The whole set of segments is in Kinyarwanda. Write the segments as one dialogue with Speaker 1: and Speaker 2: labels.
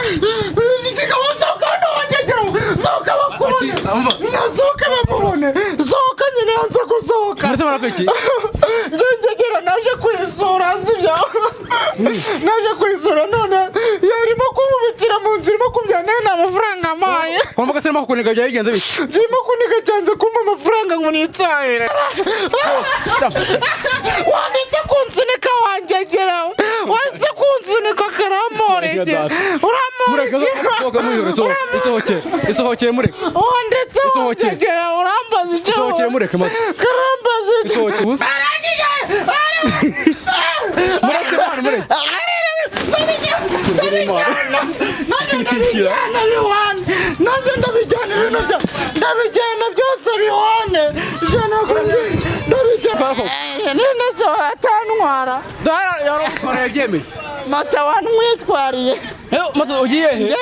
Speaker 1: Kigabo, sohoka hano wangegera, sohoka bakubone, nasohoka bamubone, sohoka nyine. Yanze gusohoka.
Speaker 2: Mbese murakora iki?
Speaker 1: Njye ngegera naje kwisura, sibyo? Naje kwisura, none yarimo kunkubitira mu nzu, irimo kubyana, nta mafaranga ampaye.
Speaker 2: Kwambuka se, arimo kukuniga, byaba bigenze bite?
Speaker 1: Kirimo kuniga, cyanze kumpa amafaranga ngo nitsahire. Wanditse kunsunika, wangegera, wanditse kunsunika, karamporege.
Speaker 2: Mureke.
Speaker 1: Uramporege.
Speaker 2: Sohoka mwihore, sohoka, isohokere, isohokere, mureke.
Speaker 1: Wanditse.
Speaker 2: Isohokere.
Speaker 1: Wangegera, urambaza icyo?
Speaker 2: Isohokere, mureke maze.
Speaker 1: Karambaza icyo?
Speaker 2: Isohokere ubusa.
Speaker 1: Arangije.
Speaker 2: Mureke mwana, mureke.
Speaker 1: Nanjye ndabijyana biwane, nanjye ndabijyana, ibintu bya ndabijyana byose biwane, ijana kuri ndabijyana, none se atantwara?
Speaker 2: Yaramutwara, yabyemeye.
Speaker 1: Mata wantwitwariye.
Speaker 2: Maze ugiye he?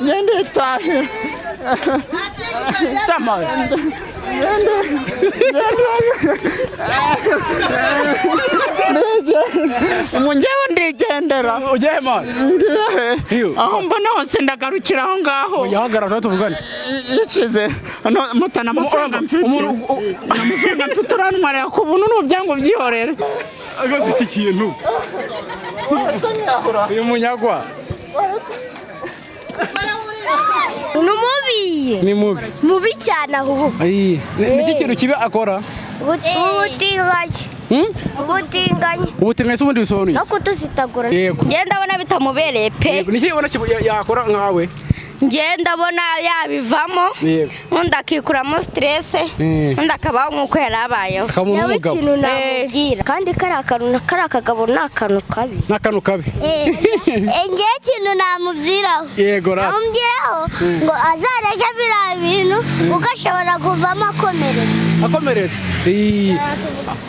Speaker 1: Ngende itahe.
Speaker 2: Tamaye.
Speaker 1: Ngende, ngende, njyewe ndigendera.
Speaker 2: Ugiye he mwana?
Speaker 1: Ngiye
Speaker 2: Iyo.
Speaker 1: aho mbona hose, ndagarukira aho ngaho.
Speaker 2: Yahagarara nawe tuvugane.
Speaker 1: Ikize mutana amafaranga mfite.
Speaker 2: Umuntu
Speaker 1: Amafaranga mfite urantwarira ku buntu, n'ubyango byihorere.
Speaker 2: Rwose iki kintu, uyu munyagwa.
Speaker 3: Ni mubi.
Speaker 2: Ni mubi.
Speaker 3: Mubi cyane ahubwo.
Speaker 2: Ayi, ni iki kintu kibi akora?
Speaker 3: Ubutinganyi.
Speaker 2: Hmm?
Speaker 3: Ubutinganyi.
Speaker 2: Ubutinganyi se ubundi bisobanuye?
Speaker 3: No kudusitagura.
Speaker 2: Yego.
Speaker 3: Njye ndabona bitamubereye pe.
Speaker 2: Yego, ni iki ubona yakora nkawe?
Speaker 3: Njye ndabona yabivamo.
Speaker 2: Yego.
Speaker 3: Undi akikuramo stress. Undi akabaho nk'uko yari abayeho.
Speaker 2: Akaba umuntu
Speaker 4: Nawe
Speaker 2: w'umugabo.
Speaker 4: ikintu namubwira kandi, kariya kantu, kariya kagabo ni akantu kabi.
Speaker 2: Ni akantu kabi.
Speaker 5: Ngewe ikintu namubwiraho,
Speaker 2: Yego ra.
Speaker 5: namubwiraho ngo azareke biriya bintu, kuko ashobora kuvamo akomeretse.
Speaker 2: Akomeretse. Iyi.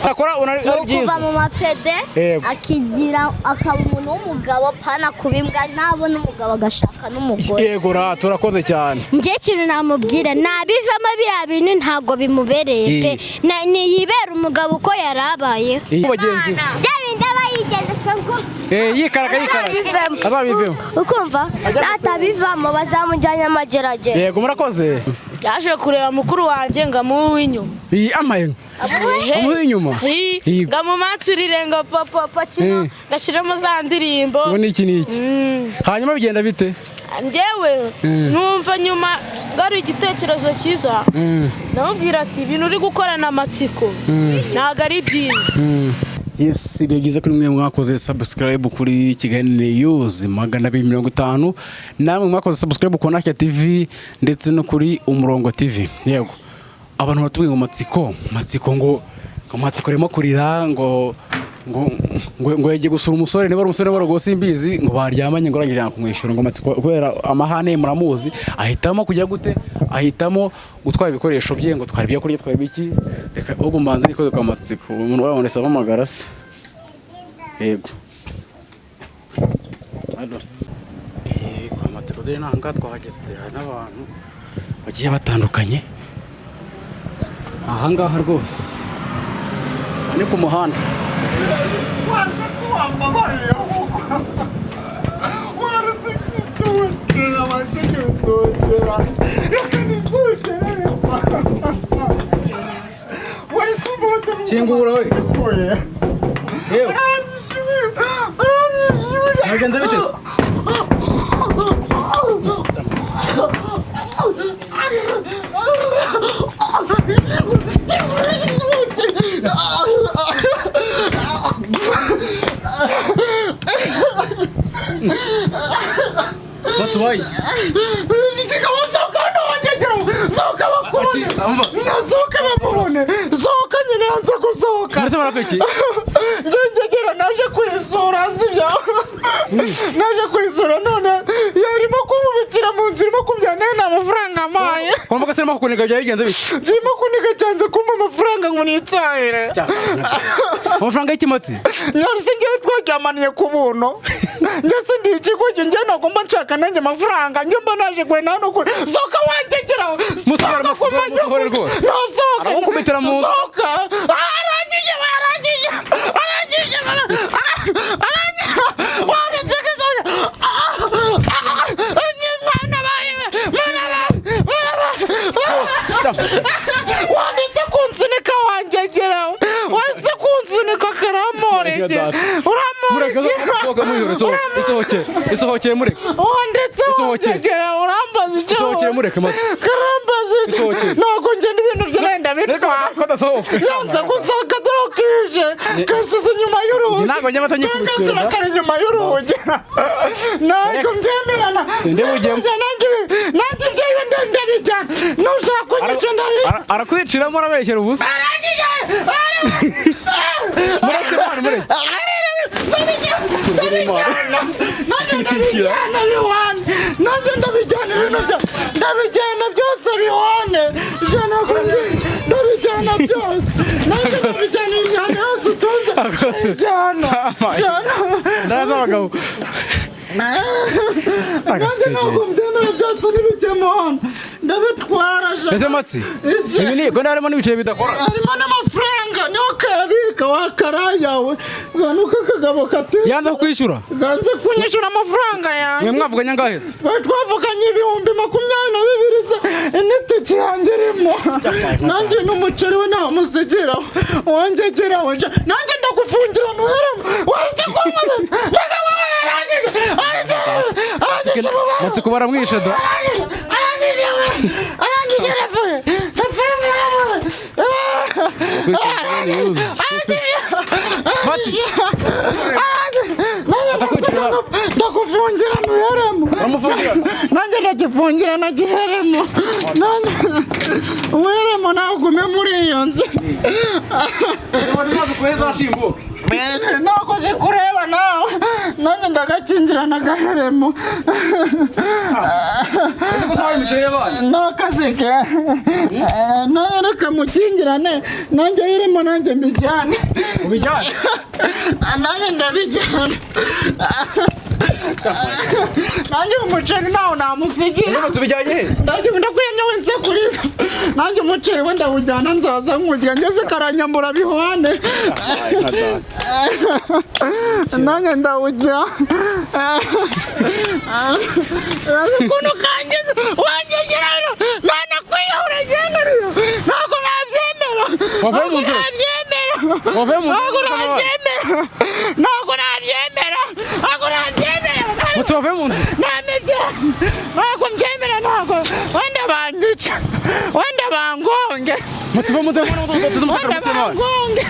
Speaker 2: Akora ubona ari
Speaker 5: Ni
Speaker 2: ari
Speaker 5: ukuva
Speaker 2: byiza.
Speaker 5: mu mapede,
Speaker 2: Yego.
Speaker 5: akigira akaba umuntu w'umugabo, pana kuba imbwa, nabona umugabo agashaka n'umugore.
Speaker 2: Yego ra, turakoze cyane.
Speaker 4: Njye ikintu namubwira, nabivamo biriya bintu, ntabwo bimubereye pe. Niyibera umugabo uko yari abayeho.
Speaker 2: Iyi. Bagenzi.
Speaker 5: Bya bindi aba yigendeshwa ngo
Speaker 2: Eh, yikaraga, yikaraga.
Speaker 4: Azabivemo.
Speaker 2: Azabivemo.
Speaker 4: Ukumva natabivamo bazamujyanye amageragere.
Speaker 2: Yego, murakoze.
Speaker 6: Yaje kureba mukuru wanjye ngo amuhe uw'inyuma.
Speaker 2: Iyi amaye. Amuhe inyuma. Yego.
Speaker 6: Ngo amumansurire ngo papa papa kino gashyiremo za ndirimbo.
Speaker 2: Ngo ni iki n'iki. Hanyuma bigenda bite?
Speaker 6: Njyewe numva nyuma ngo ari igitekerezo cyiza, ndamubwira ati ibintu uri gukorana amatsiko ntabwo ari byiza.
Speaker 2: Yes, ibihe byiza kuri mwe mwakoze subscribe kuri Kigali News 250, namwe mwakoze subscribe ku Ntashya TV ndetse no kuri Umurongo TV. Yego, abantu batubwiye ngo matsiko, matsiko, ngo matsiko arimo kurira, ngo yagiye gusura umusore, niba ari umusore, niba ari ubwo simbizi, ngo baryamanye, ngo arangije kumwishyura, ngo matsiko kubera amahane muramuzi, ahitamo kujya gute? Ahitamo gutwara ibikoresho bye, ngo twara ibyo kurya, twara ibiki. Reka ubwo mbanze nikoze kwa matsiko, umuntu wabonetse ampamagara se. Yego. Halo. Kwa matsiko dore nanga twahageze, hari n'abantu bagiye batandukanye ahangaha rwose. Aha ni ku muhanda.
Speaker 1: Waretse, wambabariye ahubwo, waretse nkisohokera, waretse nkisohokera, reka nisohokere, reka waretse umuntu.
Speaker 2: Kingura we. Yewe.
Speaker 1: Aranyishyuye, aranyishyuye.
Speaker 2: Byagenze bite se? Batubaye.
Speaker 1: Kigabo, sohoka hano wangegera, sohoka bakubone.
Speaker 2: Ati, umva.
Speaker 1: Nasohoka bamubone, sohoka nyine. Yanze gusohoka.
Speaker 2: Mbese murakora iki?
Speaker 1: Njye ngegera naje kwisura, sibyo? Naje kwisura, none yarimo kunkubitira mu nzu, irimo kubyana, nta mafaranga ampaye.
Speaker 2: Kwambuka se, arimo kukuniga, byaba bigenze bite?
Speaker 1: Kirimo kuniga, cyanze kumpa amafaranga ngo nitsahire.
Speaker 2: Amafaranga y'ikimatsi.
Speaker 1: Nyaruse, ngewe twaryamaniye ku buntu, njye si ndi ikigugi, njye ntabwo mba nshaka nanjye amafaranga, njye mba naje kwenda hano kure. Sohoka wangegera.
Speaker 2: Musohore.
Speaker 1: Sohoka ku
Speaker 2: Musohore, musohore rwose.
Speaker 1: Ntasohoka.
Speaker 2: Aramukubitira mu nzu.
Speaker 1: Sohoka. Arangije, arangije, arangije, arangije, waretse kisohoka. Wanditse kunsunika wangegera, wanditse kunsunika karamporege,
Speaker 2: Mureke.
Speaker 1: uramporege.
Speaker 2: Sohoka mwihore, sohoka, isohokere, isohokere, mureke.
Speaker 1: Wanditse
Speaker 2: Isohokere.
Speaker 1: wangegera, urambaza icyo
Speaker 2: Isohokere, mureke, Matsi.
Speaker 1: Karambaza icyo.
Speaker 2: Isohokere.
Speaker 1: Ntabwo ngenda, ibintu byenda
Speaker 2: Reka
Speaker 1: bitwara.
Speaker 2: ko adasohoka.
Speaker 1: Yanze gusohoka, dore kije kashize inyuma y'urugi.
Speaker 2: Ntabwo njya batanyikubitira.
Speaker 1: Ntabwo kari inyuma y'urugi, ntabwo mbyemerana.
Speaker 2: Sinde bujyemo.
Speaker 1: Nanjye nanjye ibyo ndabijyana, nushaka kunyica ndabijyana.
Speaker 2: Arakwiciramo, arabeshyera ubusa.
Speaker 1: Arangije.
Speaker 2: Mureke mwana, mureke.
Speaker 1: Nanjye ndabijyana biwane, nanjye ndabijyana, ibintu bya ndabijyana byose biwane jana, ndabijyana byose, nanjye ndabijyana, imyanda yose utunze.
Speaker 2: Akose.
Speaker 1: Jyana jyana.
Speaker 2: Ndaza abagabo.
Speaker 1: Nanjye ntabwo mbyemera, byose ntibijyemo hano, ndabitwara jana.
Speaker 2: Ese Matsi,
Speaker 1: Iki?
Speaker 2: ibi ni ngo harimo n'ibiceri bidakora.
Speaker 1: Harimo n'amafaranga, niho kayabika wakarayawe nuko akagabo kati
Speaker 2: Yanze kukwishyura.
Speaker 1: Ganze kunyishyura amafaranga
Speaker 2: Mwe
Speaker 1: yanjye.
Speaker 2: mwavuganye angahe se?
Speaker 1: Twari twavuganye 22,000 se, n'itike yanjye irimo, nanjye n'umuceri we ntamusigira wongegeraho, nanjye ndagufungira ntuheremo, waretse kunkubita, arangije arangije arangije mu bantu.
Speaker 2: Matsi kuba aramwishe da.
Speaker 1: Arangije arangije we, arangije, arapfuye ndapfuye mu bantu.
Speaker 2: News. Matsi. Atakwicira.
Speaker 1: Ndagufungira ntuheremo.
Speaker 2: Uramufungira?
Speaker 1: Nanjye ndagifungira nagiheremo, nanjye uheremo, nawe ugume muri iyo nzu. Ntabwo zikureba nawe, nanjye ndagakingira nagaheremo. N'akazi ke nawe, reka mukingirane, nanjye irimo, nanjye mbijyane.
Speaker 2: Ubijyane.
Speaker 1: Nanjye ndabijyana, nanjye umuceri ntawo namusigira.
Speaker 2: Matsi, ubijyanye he?
Speaker 1: Ndajya ndakuyamye winsekuriza, nanjye umuceri we ndawujyana, nzaza nkurya ngeze karanyambura bihwane, nanjye ndawujya. Ukuntu kangize wangegera rero, nanakwiyahura ngenuriyo, ntabwo nabyemera.
Speaker 2: Wavuye mu
Speaker 1: Ntabwo
Speaker 2: nzira?
Speaker 1: nabyemera.
Speaker 2: Wavuye mu nzira?
Speaker 1: Ntabwo nabyemera, ntabwo nabyemera, ntabwo nabyemera.
Speaker 2: Matsi, wavuye mu nzu?
Speaker 1: Namibye, ntabwo mbyemera, ntabwo, wenda banyica, wenda bangonge.
Speaker 2: Matsi, va mu nzu,
Speaker 1: Wenda bangonge.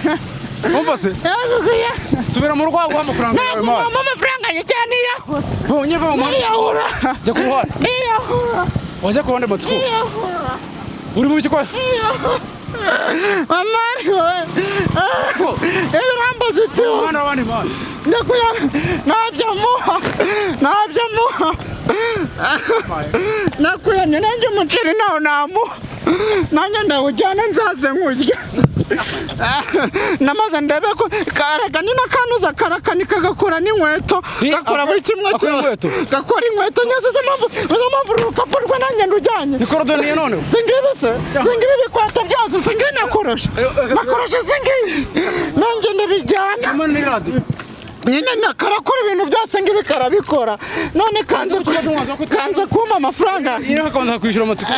Speaker 2: Umva se,
Speaker 1: Yagukuye.
Speaker 2: subira mu rugo waguha amafaranga yawe
Speaker 1: Ntabwo
Speaker 2: mwana.
Speaker 1: mwampa amafaranga yanjye cyane, niyahura.
Speaker 2: Vonye va mu muhanda.
Speaker 1: Niyahura.
Speaker 2: Jya ku ruhande.
Speaker 1: Niyahura.
Speaker 2: Wajya ku ruhande, Matsiko.
Speaker 1: Niyahura.
Speaker 2: Uri mu biki kwa?
Speaker 1: Niyahura, mama we. Ejo urambaza iki?
Speaker 2: Umuhanda w'abandi mwana.
Speaker 1: Ndakuya, ntabyo muha, ntabyo muha. Nakuyamye, nanjye umuceri nawo namuha, nanjye ndawujyana, nzaze nkurya namaze ndebe ko karaga ni n'akanuza karakanika, gakora n'inkweto, gakora buri kimwe.
Speaker 2: Akora inkweto?
Speaker 1: Gakora inkweto neza, izo mpamvu, izo mpamvu uru rukapu rwe nanjye ndujyanye.
Speaker 2: Ni korodoniye noneho.
Speaker 1: Singibi se, singibi bikweto byose, singibi nakorosha, nakorosha singibi, nanjye ndabijyana.
Speaker 2: Mwana ni radiyo.
Speaker 1: Nyine nakarakora ibintu byose, ngibi karabikora, none kanze kanze kumpa amafaranga.
Speaker 2: Iyo akabanza kwishyura, Matsiko.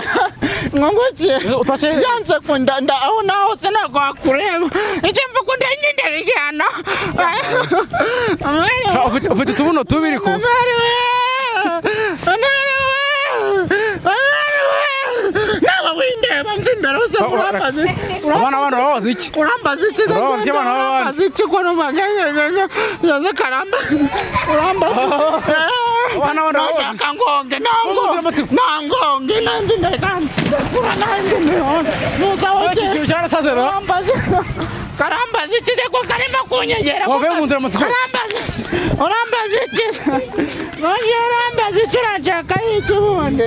Speaker 1: Ngongukiye.
Speaker 2: Utashye?
Speaker 1: Yanze kundanda aho naho, sinabwo wakureba icyo mvuga, ndanjye ndabijyana.
Speaker 2: Ufite utubuno tubiri ko.
Speaker 1: Mama we, mama we, mama we, nawe windeba mva imbere hose, urambaza iki?
Speaker 2: Abana, abana babaza iki?
Speaker 1: Urambaza iki?
Speaker 2: Urabaza iki abana b'abandi?
Speaker 1: Urambaza iki ko numva nyaze karamba, urambaza?
Speaker 2: Abana, abana babaza iki?
Speaker 1: Nashaka ngonge nango nangonge nanjye ndekana ndakura nanjye ndihona nuza
Speaker 2: Iki
Speaker 1: wowe.
Speaker 2: kintu cyarasaze ra.
Speaker 1: Urambaza, karambaza iki se ko karimo kunyegera?
Speaker 2: Wavuye mu nzira, Matsiko.
Speaker 1: Karambaza, urambaza iki nongeye, urambaza iki, uranshaka iki ubundi?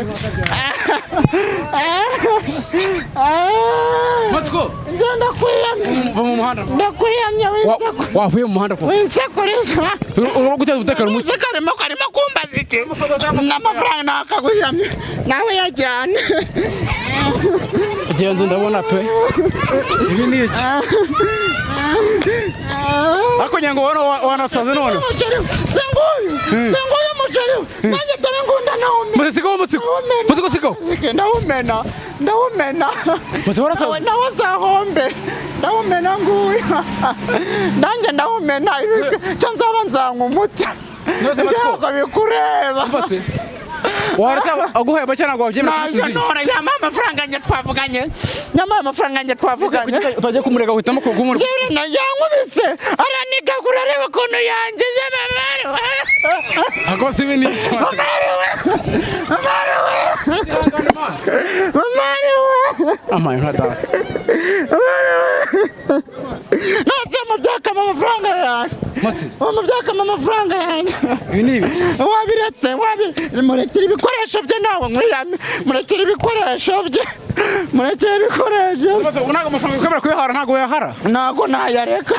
Speaker 2: Matsiko.
Speaker 1: Njye ndakwiyamye.
Speaker 2: Va mu muhanda.
Speaker 1: Ndakwiyamye.
Speaker 2: Wavuye mu muhanda ko.
Speaker 1: Winsekureza.
Speaker 2: Urimo guteza umutekano muke.
Speaker 1: Uzi karimo karimo kumbaza iki n'amafaranga nakaguyamye, nawe yajyane.
Speaker 2: Genze ndabona pe. Ibi ni iki? Ariko ngira ngo wanasaze none.
Speaker 1: Umuceri singuyu, singuyu umuceri nanjye dore ngunda.
Speaker 2: Matsiko, matsiko. Matsiko siko.
Speaker 1: Ndawumena, ndawumena.
Speaker 2: Matsiko warasaze.
Speaker 1: Nawe azahombe. Ndawumena nguyu. Nanjye ndawumena. Icyo nzaba nzanywa umuti. Ntabwo bikureba.
Speaker 2: Warata aguhaye make ntabwo wabyemera
Speaker 1: kumusubiza. None nyama amafaranga yanjye twavuganye. Nyama amafaranga yanjye twavuganye.
Speaker 2: Utagiye kumureka uhitamo kugumura.
Speaker 1: Njyewe yankubise. Aranigagura areba ukuntu yangize mama.
Speaker 2: Ako si ibi ni iki?
Speaker 1: Mama we. Mama we.
Speaker 2: Amaye nka data.
Speaker 1: Nase mu byakama amafaranga yanjye.
Speaker 2: Matsi.
Speaker 1: Mu byakama amafaranga yanjye.
Speaker 2: Ibi ni ibi.
Speaker 1: Wabiretse, murekere ibikoresho bye nawe nkwiyame. Murekere ibikoresho bye. Murekere ibikoresho.
Speaker 2: Ntabwo amafaranga ukwemera kuyahara ntabwo wayahara.
Speaker 1: Ntabwo nayareka.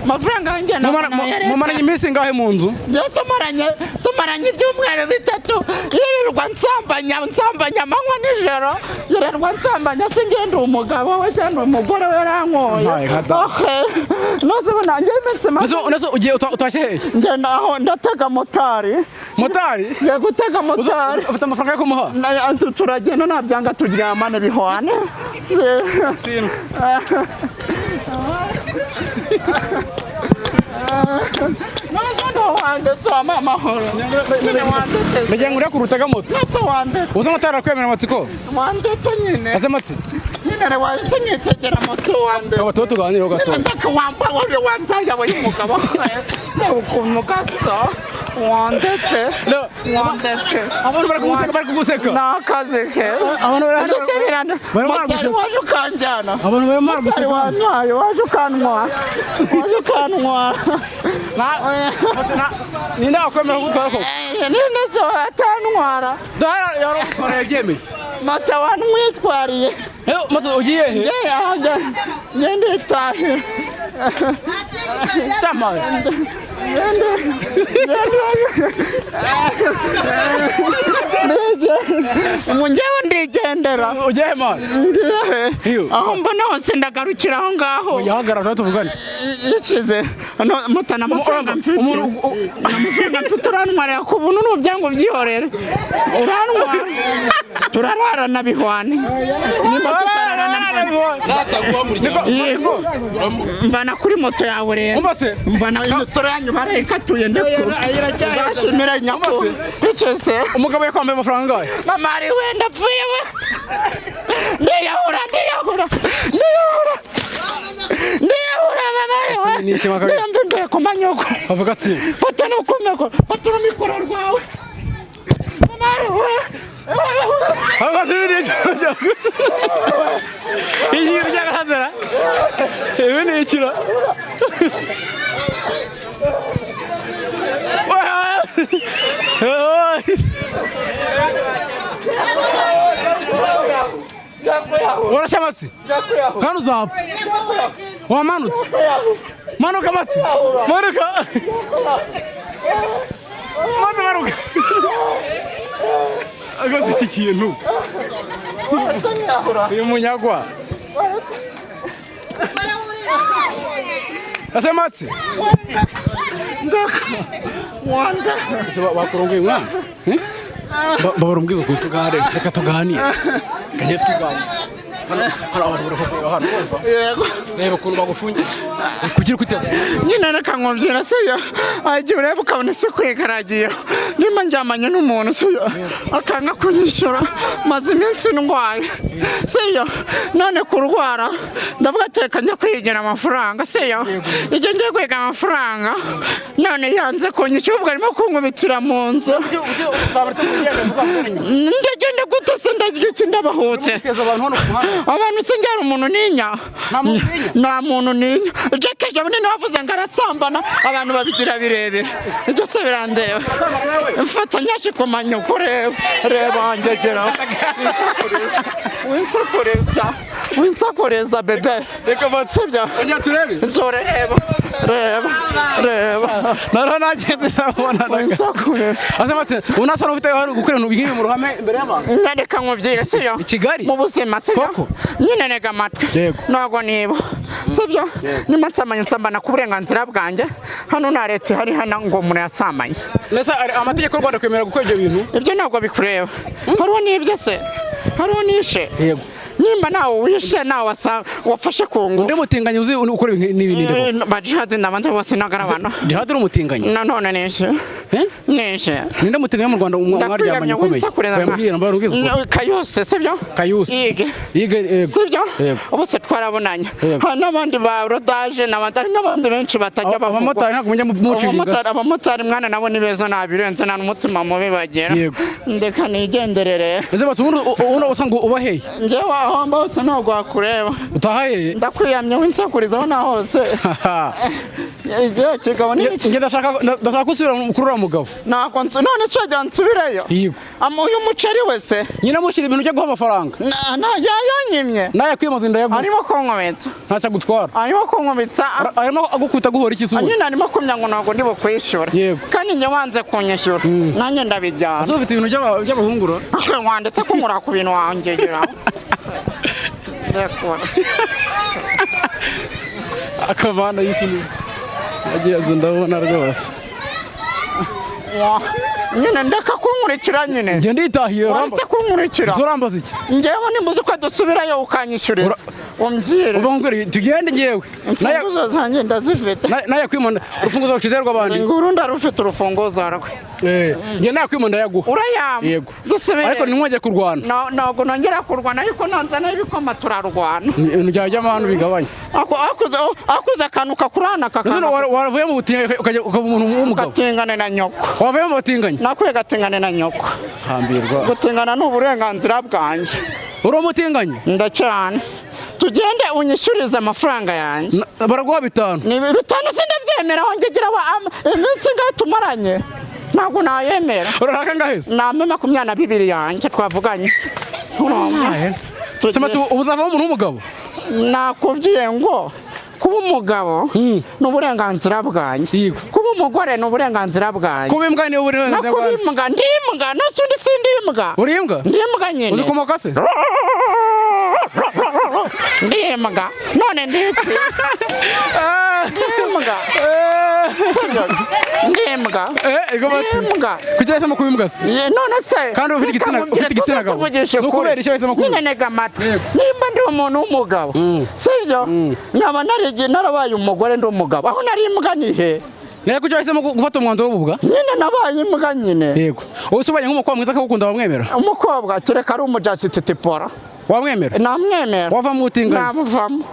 Speaker 1: Amafaranga yanjye ntabwo nayareka.
Speaker 2: Mumaranye iminsi ingahe mu nzu?
Speaker 1: Njye tumaranye ibyumweru 3. Yirirwa nsambanya amanywa nijoro. Yirirwa nsambanya se ngenda umugabo we cyangwa umugore we yarankoye. Nose ubu nanjye iminsi make.
Speaker 2: Nose ugiye utashye hehe?
Speaker 1: Ngenda aho ndatega motari.
Speaker 2: Motari?
Speaker 1: Ngiye gutega motari.
Speaker 2: Ufite amafaranga yo kumuha?
Speaker 1: Turagenda nabyanga turyamane bihwane.
Speaker 2: Tsindwa.
Speaker 1: None wandetse wampa amahoro. Nyine wandetse.
Speaker 2: Ndagira ngo uriya utega moto.
Speaker 1: Nose wandetse.
Speaker 2: Uza motari arakwemera amatsiko?
Speaker 1: Wandetse nyine.
Speaker 2: Ase matsi.
Speaker 1: Nyine wandetse nyitegera moto wandetse.
Speaker 2: Tuba tuba tuganira gato.
Speaker 1: Nyine ndakawamba wari wandaye we umugabo. Ukuntu gasa. Wandetse. Wandetse.
Speaker 2: Abantu bari kuguseka bari kuguseka.
Speaker 1: Nakazi ke.
Speaker 2: Abantu bari
Speaker 1: Motari waje ukanjyana.
Speaker 2: Abantu bari
Speaker 1: Motari wantwaye waje ukantwara. Waje ukantwara.
Speaker 2: Ninde wakwemera kugutwara koko?
Speaker 1: Ninde se atantwara?
Speaker 2: Dore yaragutwara yabyemeye.
Speaker 1: Mata wantwitwariye.
Speaker 2: Maze ugiye he?
Speaker 1: Ngende itahe.
Speaker 2: Tamaye.
Speaker 1: Njyewe ndigendera.
Speaker 2: Ugiye man?
Speaker 1: Ngiye. Aho mbona hose ndagarukira aho ngaho.
Speaker 2: Yahagarara tuvugane.
Speaker 1: Ikize. Mutana amafaranga mfite. Amafaranga mfite urantwarira ku buntu n'ubyango byihorere. Urantwara. Turararana bihwane. Nimba tutararana bihwane. Yego. Mvana kuri moto yawe rero. Mvana imisoro yanyu barayikatuye ndekuru. Uzashimira nyakuri. Ikize.
Speaker 2: Umugabo yakwambaye amafaranga angahe?
Speaker 1: Mama ari we ndapfuye we. Ndiyahura ndiyahura. Ndiyahura. Ndiyahura mama we. Ndiyamva imbere ku manyoko.
Speaker 2: Avuga ati.
Speaker 1: Fata no ku mikoro. Fata n'umikoro rwawe. Mama ari we.
Speaker 2: Avuga ati ibi ni iki? Iki byarahazara. Ibi ni ikira. Urashya amatsi? Kandi uzapfa. Wamanutse? Manuka amatsi. Manuka. Maze manuka. Agase iki kintu. Uyu munyagwa. Ase matsi.
Speaker 1: Wanda.
Speaker 2: Bakurongoye mwana? Babara umbwiza ukuntu tuganire, reka tuganire. Kajye tuganire. Hano abantu bari kukureba hano urumva?
Speaker 1: Yego.
Speaker 2: Reba ukuntu bagufungiye. Kugira kwiteza.
Speaker 1: Nyine reka nkubyira siyo. Agiye ureba ukabona se kwigaragiye. Nimba njyamanye n'umuntu siyo. Akanga kunyishyura. Maze iminsi ndwaye. Siyo. None kurwara. Ndavuga ati reka njya kwigira amafaranga siyo. Icyo ngiye kwiga amafaranga. None yanze kunyishyura ubwo arimo kunkubitira mu nzu. Ndagenda gute se ndagira iki ndabahutse. Abantu se njyara umuntu ninya. Nta muntu ninya. Jack ejo bundi wavuze ngo arasambana abantu babigira birebire. Ibyo se birandeba. Mfata nyashi ku manyoko reba. Reba ngegera. Winsakureza. Winsakureza bebe.
Speaker 2: Reka matse.
Speaker 1: Sibyo?
Speaker 2: Ongera turebe.
Speaker 1: Dore reba. Reba. Reba.
Speaker 2: Noneho nagenze ndabona.
Speaker 1: Winsakureza.
Speaker 2: Ase matse, unasa n'ufite hano gukora ibintu nk'ibi mu ruhame imbere y'abantu.
Speaker 1: Nyandika nkubwire sibyo?
Speaker 2: I Kigali?
Speaker 1: Mu buzima sibyo?
Speaker 2: Koko?
Speaker 1: Nyine ntega amatwi.
Speaker 2: Yego.
Speaker 1: Ntabwo niba. Sibyo? Nimba nsamanye nsambana ku burenganzira bwanjye. Hano nta leta ihari hano ngo umuntu yasamanye.
Speaker 2: Ndetse amategeko y'u Rwanda kwemera gukora ibyo bintu.
Speaker 1: Ibyo ntabwo bikureba. Hariho n'ibyo se? Hariho n'ishe?
Speaker 2: Yego.
Speaker 1: Nimba nawe wishe nawe wafashe ku
Speaker 2: Undi
Speaker 1: ngufu.
Speaker 2: mutinganyi uzi ukora ibintu n'ibi ninde koko?
Speaker 1: Bajihadi n'abandi bose ntabwo ari abantu.
Speaker 2: Jihad uri umutinganyi.
Speaker 1: Nanone nishe.
Speaker 2: Eh?
Speaker 1: Nishe.
Speaker 2: Ninde mutinganyi mu Rwanda mwaryamanye ukomeye?
Speaker 1: winsakureza.
Speaker 2: Wambwira mbara ubwiza ukuri.
Speaker 1: Kayose sibyo?
Speaker 2: Kayusi.
Speaker 1: Yige.
Speaker 2: Yige yego.
Speaker 1: Sibyo?
Speaker 2: Yego.
Speaker 1: Ubu se twarabonanye.
Speaker 2: Yego.
Speaker 1: Hari n'abandi ba rodaje n'abandi benshi batajya bavugwa.
Speaker 2: Abamotari ntabwo mujya muciringa.
Speaker 1: Abamotari mwana nabo ni beza ntabirenze nta n'umutima mubi bagira.
Speaker 2: Yego.
Speaker 1: Ndeka nigenderere.
Speaker 2: Ese batse ubundi usanga uba hehe?
Speaker 1: Njyewe aho mba hose ntabwo wakureba.
Speaker 2: Utaha hehe?
Speaker 1: Ndakwiyamye winsakurizaho na hose. Igihe kigabo ni iki?
Speaker 2: Njye ndashaka gusubira kuri uriya mugabo.
Speaker 1: Ntabwo none se wagira nsubireyo?
Speaker 2: Yego.
Speaker 1: Uyu muceri wese
Speaker 2: Nyina mushyira ibintu byo guha amafaranga.
Speaker 1: Yayonyimye.
Speaker 2: Nayakwima ndayaguha.
Speaker 1: Arimo kunkubita.
Speaker 2: Ntacyo agutwara.
Speaker 1: Arimo kunkubita.
Speaker 2: Arimo agukubita guhora iki se ubundi?
Speaker 1: Nyine arimo kumya ngo ntabwo ndi bukwishyura.
Speaker 2: Yego.
Speaker 1: Kandi njye wanze kunyishyura. Nanjye ndabijyana.
Speaker 2: Ese ufite ibintu by'abahungura?
Speaker 1: Wanditse ko nkura ku bintu wangegera. Ndekura.
Speaker 2: Akabana y'isi ni. Agiye ndabona rwose.
Speaker 1: Nyine ndeka kunkurikira nyine.
Speaker 2: Njye nditahiye
Speaker 1: Waretse kunkurikira.
Speaker 2: Ese urambaza iki?
Speaker 1: Njyewe nimbuze uko dusubirayo ukanyishyuriza. Umbwire.
Speaker 2: Uva nkubwire tugende njyewe.
Speaker 1: Imfunguzo zanjye ndazifite.
Speaker 2: Nayakwima urufunguzo rucize rw'abandi.
Speaker 1: Nguru ndarufite urufunguzo rwe.
Speaker 2: Njye nayakwima ndayaguha.
Speaker 1: Urayamba.
Speaker 2: Yego.
Speaker 1: Dusubire.
Speaker 2: Ariko ntimwongere kurwana.
Speaker 1: Ntabwo nongera kurwana ariko nanzana ibikoma turarwana.
Speaker 2: Ibintu byawe by'amahano bigabanya.
Speaker 1: Akuze akantu kakurana kakana.
Speaker 2: Wavuye mu butinganyi ukajya ukaba umuntu w'umugabo.
Speaker 1: Gatingane na nyoko.
Speaker 2: Wavuye mu butinganyi.
Speaker 1: Nakwiye gatingane na nyoko.
Speaker 2: Hambirwa.
Speaker 1: Gutingana ni uburenganzira bwanjye.
Speaker 2: Uri umutinganyi?
Speaker 1: Ndacyane. Tugende unyishyurize amafaranga yanjye.
Speaker 2: Baraguha 5.
Speaker 1: Ni 5 sindabyemera wongegera iminsi ingahe tumaranye. Ntabwo nayemera.
Speaker 2: Urashaka angahe se?
Speaker 1: Nampe 22 yanjye twavuganye.
Speaker 2: Sema uzavamo umuntu w'umugabo?
Speaker 1: Nakubwiye ngo kuba umugabo ni uburenganzira bwanjye. Kuba umugore ni uburenganzira bwanjye.
Speaker 2: Kuba imbwa ni uburenganzira
Speaker 1: bwanjye. Kuba imbwa ndi imbwa nose undi sindi imbwa.
Speaker 2: Uri imbwa?
Speaker 1: Ndi imbwa nyine.
Speaker 2: Uzi kumoka se?
Speaker 1: Ndi imbwa. None ndi iki? Ndi imbwa. Sibyo? Ndi imbwa. Ndi imbwa.
Speaker 2: Kugira yahisemo kuba imbwa se?
Speaker 1: None se.
Speaker 2: Kandi ufite igitsina gabo. Ni ukubera icyo yahisemo kuba imbwa.
Speaker 1: Nyine ntega amatwi. Nimba ndi umuntu w'umugabo. Sibyo? Nkaba narabaye umugore ndi umugabo. Aho nari imbwa ni he?
Speaker 2: Nawe kuki wahisemo gufata umwanzuro w'ububwa?
Speaker 1: Nyine nabaye imbwa nyine.
Speaker 2: Yego. Ubu se ubanye nk'umukobwa mwiza akagukunda wamwemera?
Speaker 1: Umukobwa kereka ari umujasititipora.
Speaker 2: Wamwemera?
Speaker 1: Namwemera.
Speaker 2: Wava mu butinganyi?
Speaker 1: Namuvamo.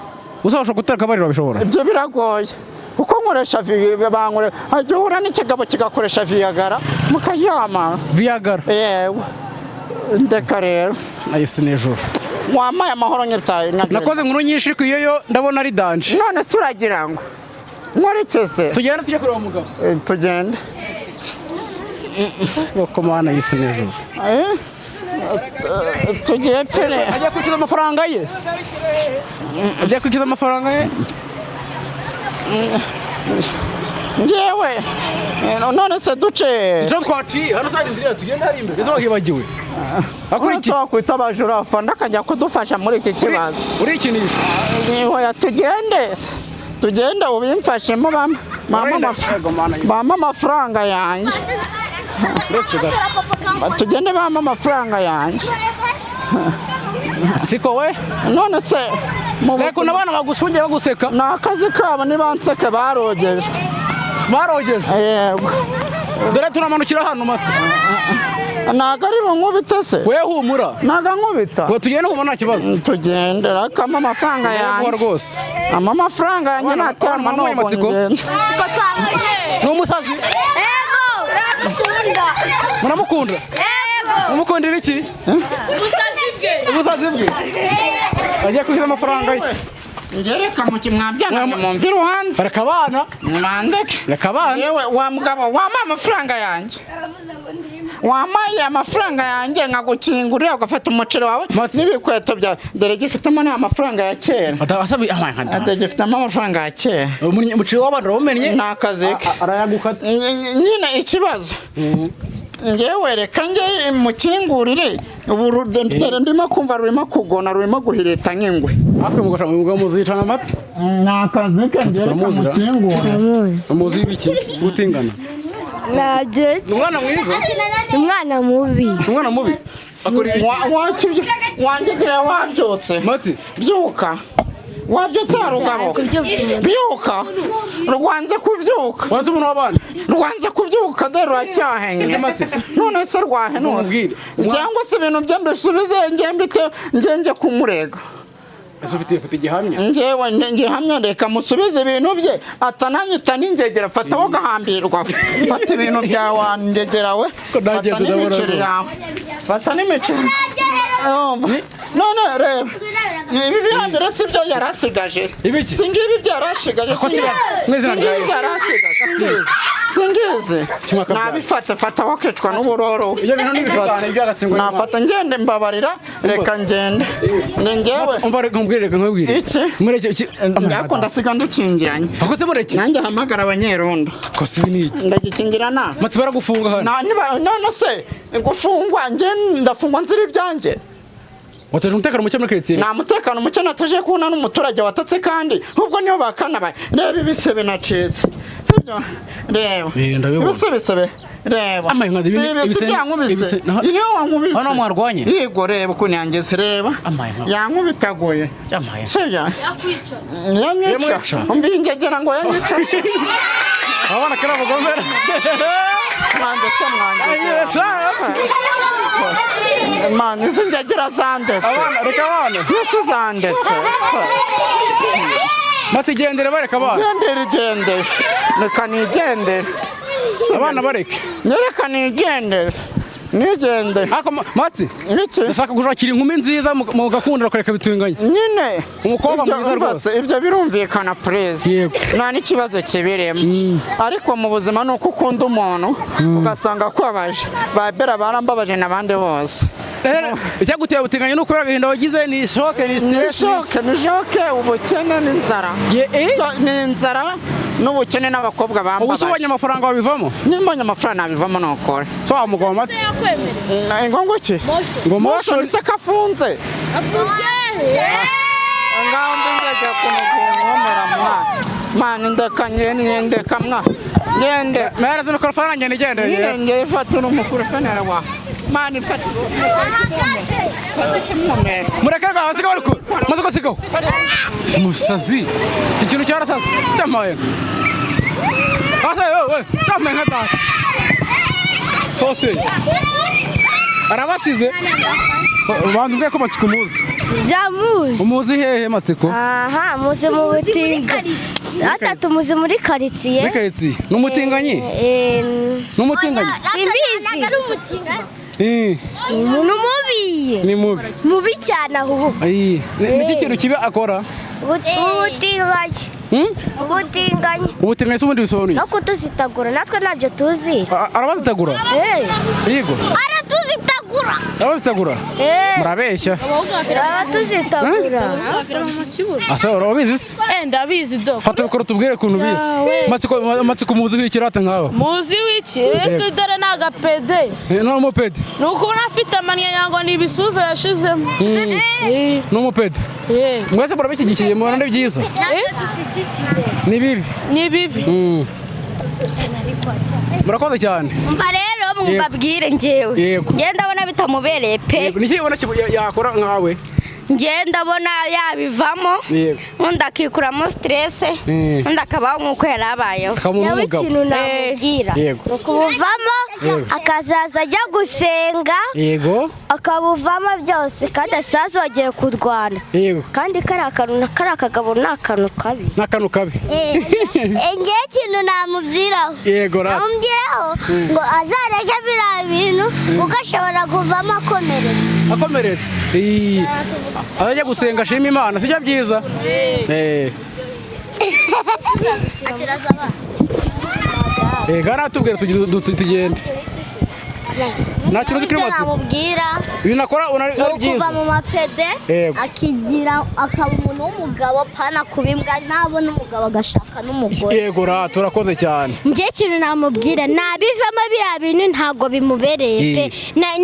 Speaker 2: Uzabasha gutera akabariro wabishobora?
Speaker 1: Ibyo biragoye. Kuko nkoresha bankore hajya uhura n'ikigabo kigakoresha Viagra mukaryama.
Speaker 2: Viagra?
Speaker 1: Yewe. Ndeka rero.
Speaker 2: Ayisi nijoro.
Speaker 1: Wampaye amahoro nyitaye.
Speaker 2: Nakoze inkuru nyinshi ariko iyo yo ndabona ari danje.
Speaker 1: None se uragira ngo nkorekeze?
Speaker 2: Tugende tujye kureba umugabo.
Speaker 1: Tugende.
Speaker 2: Boko mana y'isi nijoro.
Speaker 1: Tugiye pfere.
Speaker 2: Ajya kwicuza amafaranga ye. Ajya kwicuza amafaranga ye.
Speaker 1: Njyewe none se duce.
Speaker 2: Icyo twaciye hano sari inzira tugenda hari imbere. Ezo wahibagiwe.
Speaker 1: Akuriki wakwita abajura afanda akajya kudufasha muri iki kibazo.
Speaker 2: Urikinisha.
Speaker 1: Oya tugende. Tugende ubimfashemo bampa amafaranga yanjye. Tugende bampa amafaranga yanjye.
Speaker 2: Siko we?
Speaker 1: None se
Speaker 2: Reka abana bagushungiye baguseka.
Speaker 1: Ni akazi kabo nibanseke barogeje.
Speaker 2: Barogeje?
Speaker 1: Yego.
Speaker 2: Dore turamanukira hano matse.
Speaker 1: Ntabwo ari bunkubite se?
Speaker 2: We humura.
Speaker 1: Ntabwo ankubita.
Speaker 2: Ngo tugende humura nta kibazo.
Speaker 1: Tugende akama amafaranga yanjye.
Speaker 2: Rwose.
Speaker 1: Ama amafaranga yanjye natema nubwo ngenda.
Speaker 2: Ni umusazi?
Speaker 5: Yego. Turamukunda.
Speaker 2: Muramukunda?
Speaker 5: Yego.
Speaker 2: Mumukundira iki?
Speaker 6: Ubusazi bwe.
Speaker 2: Ubusazi bwe. Agiye kwishyura amafaranga ye.
Speaker 1: Ngereka mu kimwabyana mumva iruhande.
Speaker 2: Reka abana.
Speaker 1: Mwandeke.
Speaker 2: Reka abana.
Speaker 1: Yewe wa mugabo wampa amafaranga yanjye. Wampaye amafaranga yanjye nkagukingurira ugafata umuceri wawe n'ibikweto byawe. Dore gifitemo ni amafaranga ya kera. Dore gifitemo amafaranga ya kera.
Speaker 2: Umuceri w'abana urawumennye?
Speaker 1: Ni akazi ke.
Speaker 2: Arayagukata.
Speaker 1: Nyine ikibazo ngewe reka nge mukingurire ubu dore ndimo kumva rurimo kugona rurimo guhirita nk'ingwe.
Speaker 2: Ariko muzicana amatsi?
Speaker 1: Ni akazi ke nge reka mukingure.
Speaker 2: Umuzi w'ibiki? Gutingana.
Speaker 4: Ni
Speaker 2: umwana mwiza?
Speaker 4: Ni umwana mubi.
Speaker 2: Umwana mubi?
Speaker 1: Wanjyegereye wabyutse. Byuka. Wabyutse harugabo. Byuka. Rwanze kubyuka.
Speaker 2: Wazi umuntu w'abana?
Speaker 1: Rwanze kubyuka dore ruracyahenye. None se rwahenura. Cyangwa se ibintu bye mbisubize nge mbite nge kumurega.
Speaker 2: Ese ufite igihamya?
Speaker 1: Ngewe ngihamya reka musubize ibintu bye atananyita n'ingegera fata wo gahambirwa. Fata ibintu byawe wangegera we. Fata n'imiceri yawe. Fata n'imiceri. None reba. Ibi bihambire si byo yarasigaje. Si ngibi byo yarasigaje. Si ngibi yarasigaje. Singizi. Nabifata fata wakicwa n'uburoro. Nafata ngende mbabarira reka ngende. Ngewe.
Speaker 2: Umva reka nkubwire reka nkubwire.
Speaker 1: Iki?
Speaker 2: Mureke iki?
Speaker 1: Ndako ndasiga ndukingiranye.
Speaker 2: Ako se mureke?
Speaker 1: Nanjye hamagara abanyerondo.
Speaker 2: Ko se ni iki?
Speaker 1: Ndagikingira na.
Speaker 2: Matsi baragufunga hano.
Speaker 1: None se gufungwa nge ndafungwa nzira ibyanjye.
Speaker 2: Wateje umutekano muke muri karitsiye.
Speaker 1: Nta mutekano muke nateje kubona n'umuturage watatse kandi ubwo niyo bakanabaye. Reba ibisebe nacitse. Sibyo? Reba. Ibisebe reba. Ibise byankubise. Niyo wankubise.
Speaker 2: Hano mwarwanye?
Speaker 1: Yego reba ukuntu yangize reba. Yankubitaguye. Sibyo? Yanyica. Umva ingegera ngo yanyica.
Speaker 2: Abana kera bagomera.
Speaker 1: Mwandetse mwandetse. Mani izi ngegera zandetse.
Speaker 2: Abana reka abana.
Speaker 1: Isi zandetse.
Speaker 2: Masi gendere bareka abana.
Speaker 1: Gendere igendere. Reka nigendere.
Speaker 2: Abana bareke.
Speaker 1: Nyereka nigendere. Nigendere.
Speaker 2: Ako Matsi.
Speaker 1: Iki?
Speaker 2: Ndashaka gushakira inkumi nziza mugakundana ukareka bitunganye.
Speaker 1: Nyine.
Speaker 2: Umukobwa mwiza rwose.
Speaker 1: Ibyo birumvikana please. Nta n'ikibazo kibirimo. Ariko mu buzima ni uko ukunda umuntu ugasanga akwabaje. Ba Bera barambabaje n'abandi bose.
Speaker 2: Icyaguteye ubutinganyi ni ukubera agahinda wagize ni shoke ni stress.
Speaker 1: Ni shoke ni shoke ubukene n'inzara. Ni inzara n'ubukene n'abakobwa bambabaje.
Speaker 2: Ubu se ubonye amafaranga wabivamo?
Speaker 1: Nyine mbonye amafaranga nabivamo nukora.
Speaker 2: So wa mugabo Matsi.
Speaker 1: Ngo iki?
Speaker 2: Ngo
Speaker 1: motion se kafunze.
Speaker 6: Afunze.
Speaker 1: Ngaho ndinjya kumugomera mwa. Mani ndeka ngende ndeka mwa. Ngende.
Speaker 2: Mera zino mikrofone ngende ngende.
Speaker 1: Nyine ngiye fata n'umukuru fenera wa. Mani fata ikimwome.
Speaker 2: Mureke rwa hasi ariko. Maze ko siko. Musazi. Ikintu cyarasaze. Cyamaye. Asa we, cyamaye nka data. Hose. Arabasize. Bantu mbwe ko Matsiko umuzi.
Speaker 4: Byamuzi.
Speaker 2: Umuzi hehe Matsiko?
Speaker 4: Aha, muzi mu butinga. Atatu muzi muri karitsiye.
Speaker 2: Muri karitsiye. N'umutinganyi? N'umutinganyi?
Speaker 4: Simbizi. Umuntu mubi.
Speaker 2: Ni mubi.
Speaker 4: Mubi cyane ahubwo.
Speaker 2: Ni iki kintu kibi akora?
Speaker 4: Ubutinganyi. Ubutinganyi.
Speaker 2: Ubutinganyi se ubundi bisobanuye?
Speaker 4: No kutuzitagura natwe ntabyo tuzi.
Speaker 2: Arabazitagura? Yego.
Speaker 4: Aratuzitagura.
Speaker 2: Arabazitagura? Murabeshya.
Speaker 4: Aratuzitagura.
Speaker 2: Asa urabizi se?
Speaker 6: Ndabizi do.
Speaker 2: Fata mikoro tubwire ukuntu ubizi. Matsiko muzi w'ikirata nkawe.
Speaker 6: Muzi w'iki? Dore ni agapede.
Speaker 2: Ni umupede.
Speaker 6: Ni ukubona afite amaniya yango ni ibisuve yashizemo.
Speaker 2: Ni umupede. Mwese murabishyigikiye mubona ni byiza. Ni bibi.
Speaker 6: Ni bibi.
Speaker 2: Murakoze cyane.
Speaker 3: Umva rero mwubabwire njyewe. Njye ndabona bitamubereye pe.
Speaker 2: Niki ubona yakora nkawe?
Speaker 3: Njye ndabona yabivamo. Undi akikuramo stress. Undi akabaho nk'uko yari abayeho.
Speaker 4: Nawe ikintu namubwira ni ukubuvamo akazaza ajya gusenga.
Speaker 2: Yego.
Speaker 4: Akabuvamo byose kandi asazongeye kurwana.
Speaker 2: Yego.
Speaker 4: Kandi kariya kantu kariya kagabo ni akantu kabi.
Speaker 2: Ni akantu kabi.
Speaker 5: Njye ikintu namubwiraho.
Speaker 2: Yego rata.
Speaker 5: Namubwiraho ngo azareke biriya bintu kuko ashobora kuvamo akomeretse.
Speaker 2: Akomeretse. Ajya gusenga ashima Imana sibyo byiza? Gara tubwira tugende. Nta kintu uzi kuri
Speaker 5: Icyo
Speaker 2: Matsiko?
Speaker 5: namubwira
Speaker 2: Ibintu akora ubona ari
Speaker 5: ni
Speaker 2: ari
Speaker 5: ukuva
Speaker 2: byiza?
Speaker 5: mu mapede, akigira akaba umuntu w'umugabo, pana kuba imbwa. Nabona umugabo agashaka n'umugore.
Speaker 2: Yego ra, turakoze cyane.
Speaker 4: Njye ikintu namubwira, nabivamo biriya bintu ntabwo bimubereye pe.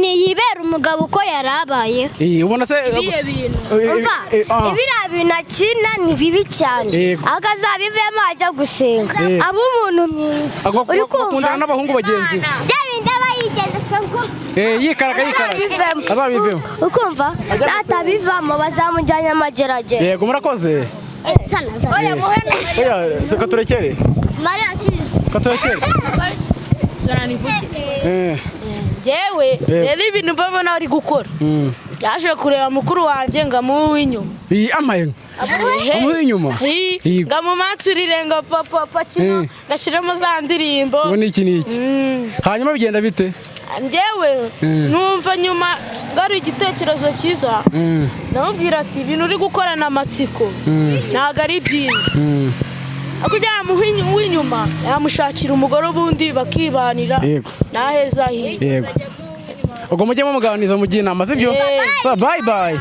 Speaker 4: Niyibera umugabo uko yari abayeho.
Speaker 2: Ubona se
Speaker 6: Ibihe bintu?
Speaker 7: Umva, ibiriya bintu akina ni bibi cyane. Akazabivemo ajya gusenga, aba umuntu mwiza. Uri kumva?
Speaker 2: Akundana n'abahungu bagenzi be.
Speaker 7: Bya bindi aba yigendeshwa ngo
Speaker 2: Yikaraga yikaraga.
Speaker 7: Azabivemo.
Speaker 2: Azabivemo.
Speaker 7: Ukumva natabivamo bazamujyanye amageragere.
Speaker 2: Yego, murakoze.
Speaker 4: Zana, zana.
Speaker 3: Oya, muhe.
Speaker 2: Oya, reka turekere.
Speaker 5: Mariya akizi.
Speaker 2: Reka turekere.
Speaker 6: Njyewe rero ibintu mbabona ari gukora, yaje kureba mukuru wanjye ngo amuhe uw'inyuma.
Speaker 2: Iyi amaye. Amuhe inyuma.
Speaker 6: Hi,
Speaker 2: Yego.
Speaker 6: ngo amumansurire ngo papa papa kino gashyiremo za ndirimbo.
Speaker 2: Ngo niki niki? Hanyuma bigenda bite?
Speaker 6: Njyewe numva nyuma ngo ari igitekerezo cyiza, ndamubwira ati ibintu uri gukorana amatsiko ntabwo ari byiza. Kugira ngo amuhe uw'inyuma, yamushakira umugore ubundi bakibanira naheza hiza.
Speaker 2: Yego. Ubwo mujye mumuganiriza, mugiye inama, sibyo?
Speaker 6: Eh.
Speaker 2: Sa, bye bye.